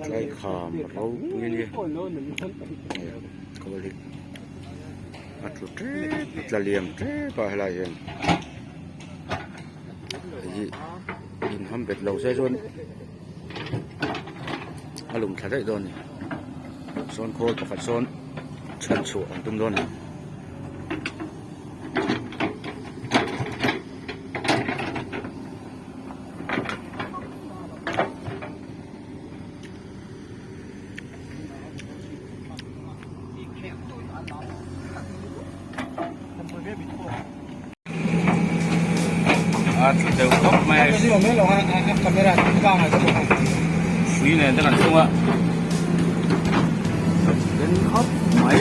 Tlai kham ropui a nia khawl hi a tlu tep a tla liam tep a helai hian hei hi in ham bet lo se chuan a lum thla daih dawn a ni sawn khawl pakhat sawn chhan chhuah an tum dawn a ni. A tlu deuh khawp mai a hrui nen te kan tung a den khawp mai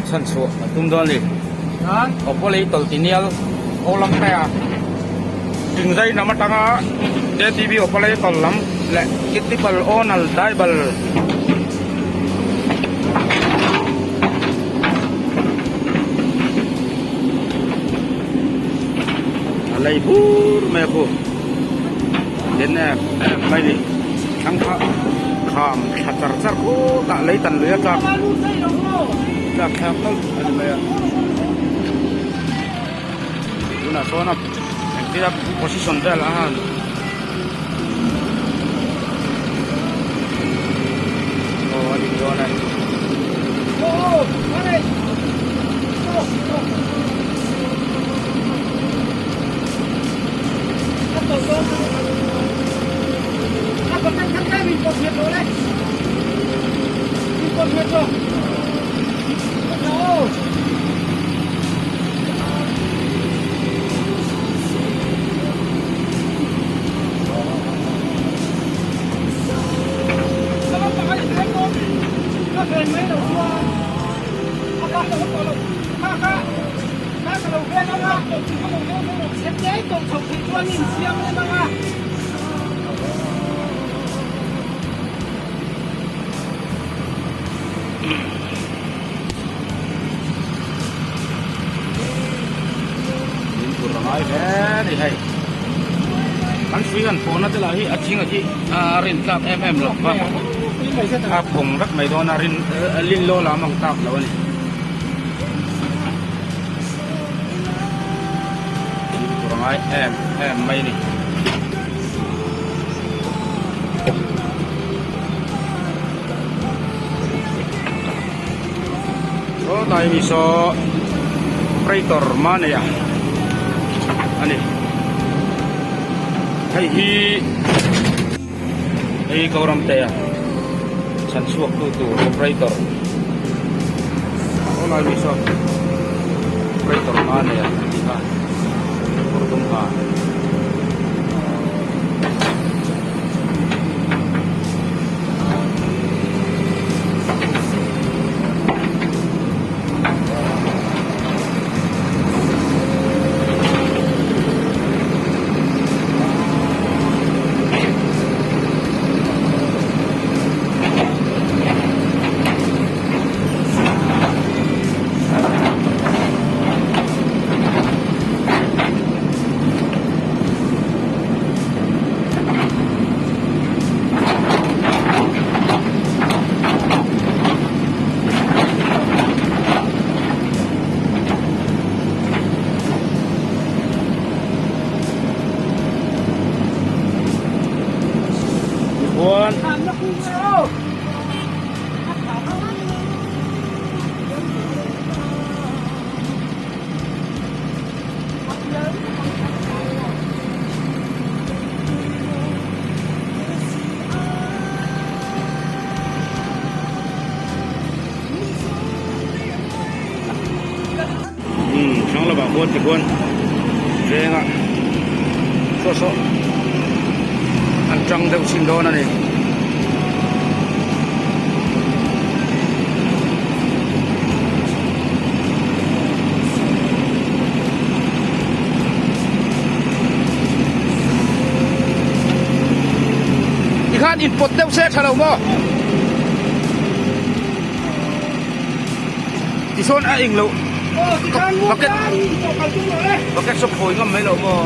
chhan chhuah a tum dawn a ni Oppo lei tawlh ti nial ho lam mai a thingzai lam atanga J T V Oppo lei tawlh lam leh kitibal awnal daibal a lei bur mai a khu den em em mai ni thlang kha kham thla char char khutah lei tan lui a tlak tlak thlak nawlh a ni mai a tunah sawn a engtin a position vel a han aw a dik dawn e. Fimkhur a ngai hle a ni hei kan hrui han pawhna te lah hi a thing a hi a rin tlak em em lo va a phawng vek mai dawn a rin lin law lam ang tak lo a ni. Fimkhur a ngai em em mai a ni. Saw tlai mi saw operator Mane-a a ni. Hei hi hei Koramtea chhan chhuak tu tur operator saw lai mi saw operator Mane-a a tih kha kawr dum ha. Tichuan Umm hrang lamah khuan tikhuan vengah saw saw an tang deuh chhin dawn a ni. Tikhan in pawt deuh se tha lo maw? Tisawn a eng loh bucket bucket saw khawi ngam mai lo maw?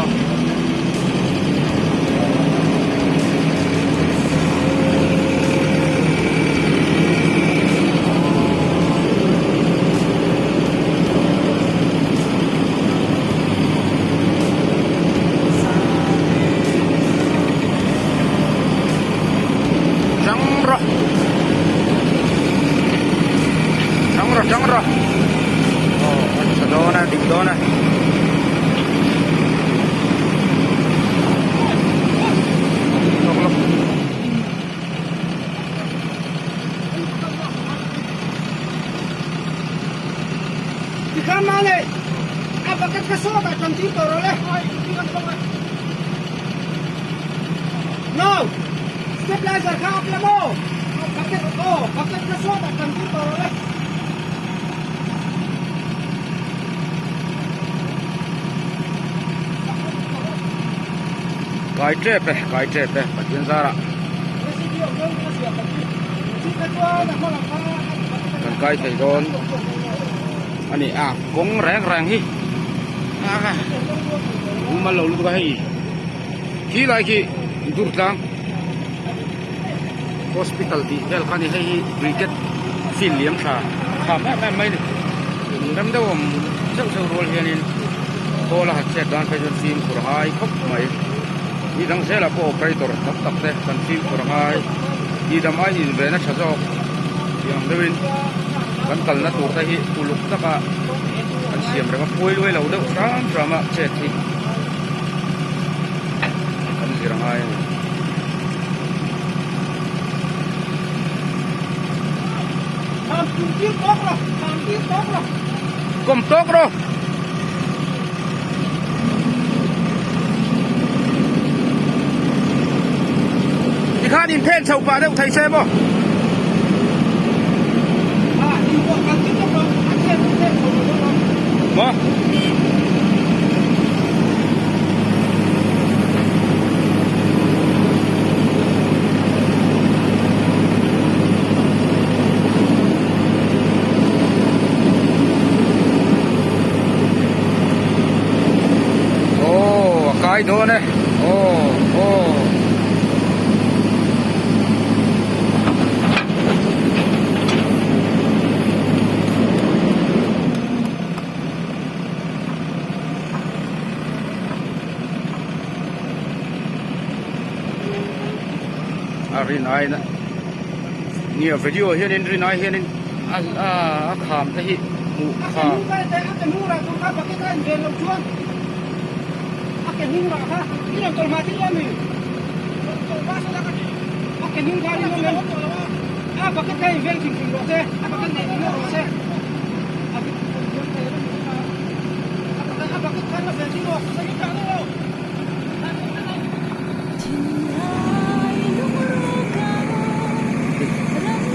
No. Stabilizer kha up la maw? Bucket aw, bucket kha sawtah kan tir tawh rawh le. Kai tep e, kai tep e, Pathian zarah. Kan kai thei dawn a ni a, kawng reng reng hi a mumal lo lutuk a hei. Khi lai khi Durtlang Hospital tih vel kha a ni hei hi cricket field liam tha kham em em mai a ni rem deuh awm zeuh zeuh rual hianin khawl a han chet dan phei chuan fimkhur a ngai khawp mai ni dang zelah pawh operator tam tak te kan fimkhur a ngai ni dam aiin inven a tha zawk tih ang deuhin kan kalna tur te hi uluk taka kan siam reng a phuai luai lo deuh hram hram a chet hi. Kan zir a ngai a ni. Kawm tawk rawh. Tikhan in phen chho pah deuh thei se maw? Maw? Aw a kai dawn e aw aw. A rin aina nia video hianin rin ai hianin a a kham te hi hmuh kha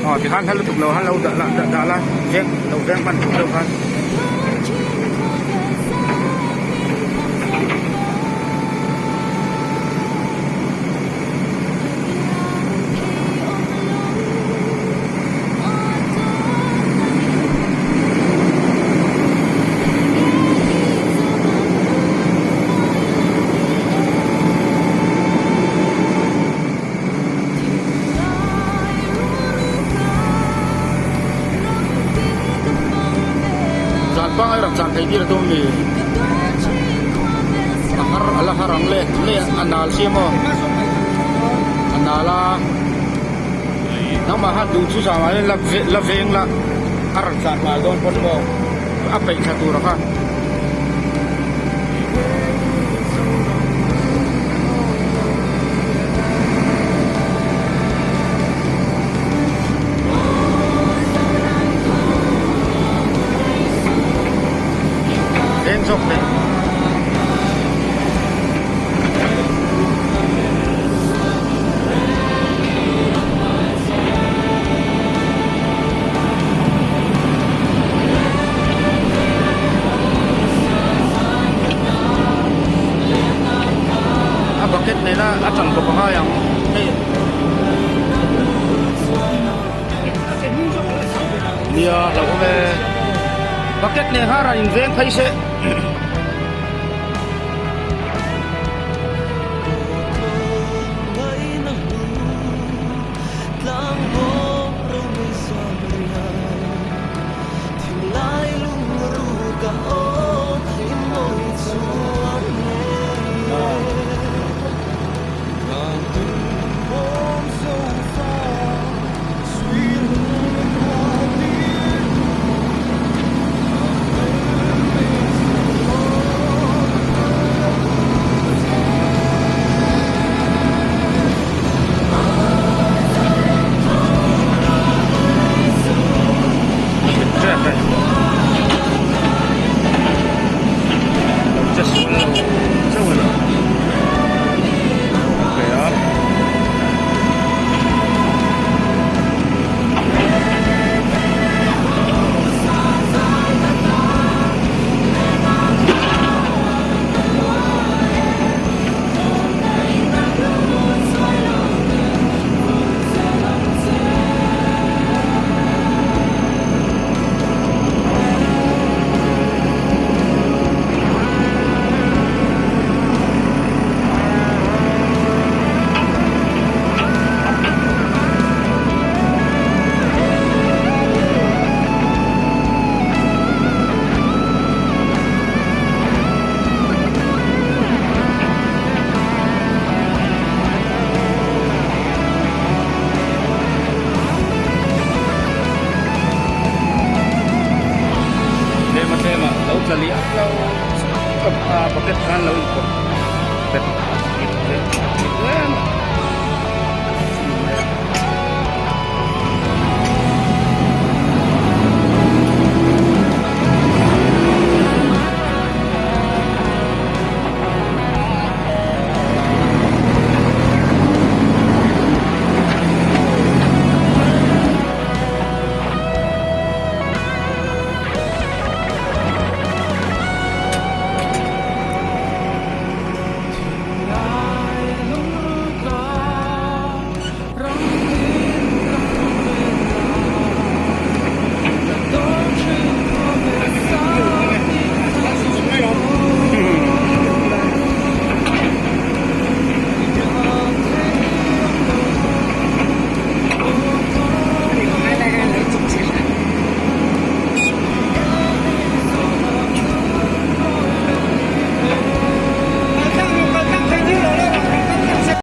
Aw tikhan hla lutuk lo han lo dah la dah la veng lo veng hman tur deuh khan. Zan pangai rak chan thei tir a tum mi a har a la har ang le le a nal si maw a nal a nangmah khan duh chu zam ah hian la veng la a rawn tlan nghal dawn pawn maw a peih thla tur a kha. Veng zawk teh. A bucket nena a tang bawk a ngai ang hei nia hlauhawm e bucket nen khan rawn inveng phei se. inpawt bet nghet leh nghet em a.